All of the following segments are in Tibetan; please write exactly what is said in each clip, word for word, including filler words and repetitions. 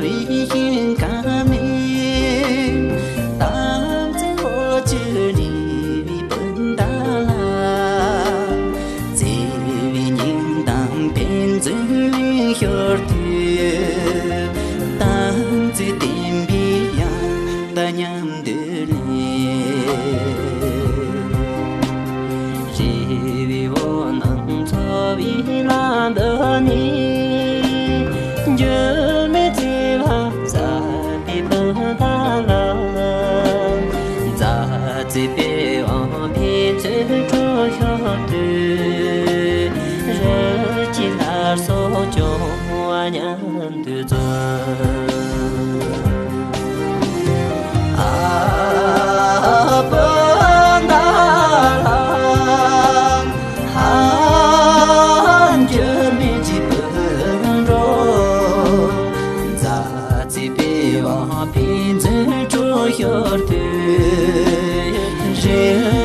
བའི་ཞིང་ཁམས་ནས། དམ་ཚིག་འོ་ཆུ་འདྲེས་པའི་སྤུན་ཟླ་ལ། བརྩེ་བའི་སྙིང་གཏམ་ཕན་ཚུན་ལེན་ཞོར་དུ། དམ་ཚིག་བརྟན་པའི་ཡང་དག་མཉམ་དུ་ལེན། རེ་བའི་འོད་སྣང་འཚོ་བའི་ལམ་འདི་ནས། འགྱུར་མེད་བརྩེ་བ་ཟབ་པའི་སྤུན་ཟླ་ལ། མཛའ་བརྩེའི་པི་ཝང་ཕན་ཚུན་འཕྲོག་ཞོར་དུ། རི་སྐྱེས་ལ་སོགས་སྐྱོང་བ་མཉམ། དུ་བརྩོན། ཨ་སྤུན་ཟླ་ལགས། ཧ། འགྱུར་མེད་ཀྱི་སྤུན་གྲོགས། མཛའ་བརྩེའི་པི་ཝང་ཕན་ཚུན་འཕྲོག་ཞོར་དུ། རི་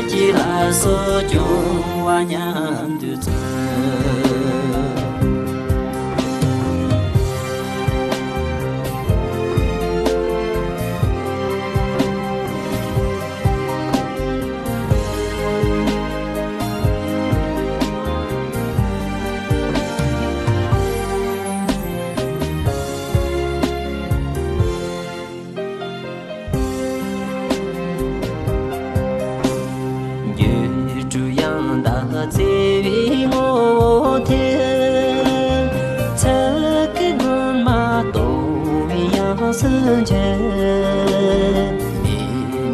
སྐྱེས་ལ་སོགས་སྐྱོང་བ་མཉམ། དུས་ཚོད། སྒྱུ་འཕྲུལ་ཡང་དག་བརྩེ་བའི་ངོ་བོ་དེ། ཚིག་གི་མགུར་མ་སྟོང་བའི་དབྱངས་སུ་འགྱུར། མི་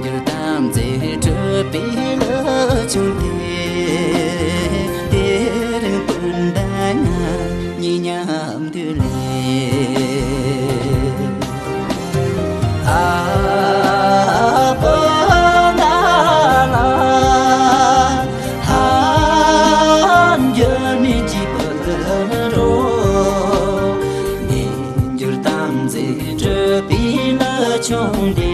འགྱུར་དམ་ཚིག་གྲུབ་པའི་ལྷ་ཆུང་དེ། དེ་རིང་སྤུན་ཟླ་ང་གཉིས་མཉམ། དུ་ལེན། ཨ་སྤུན་ཟླ་ལགས། ཧ། འགྱུར་མེད་ཀྱི་སྤུན་གྲོགས། མི་འགྱུར་དམ་ཚིག་གྲུབ་པའི་ལྷ་ཆུང་དེ།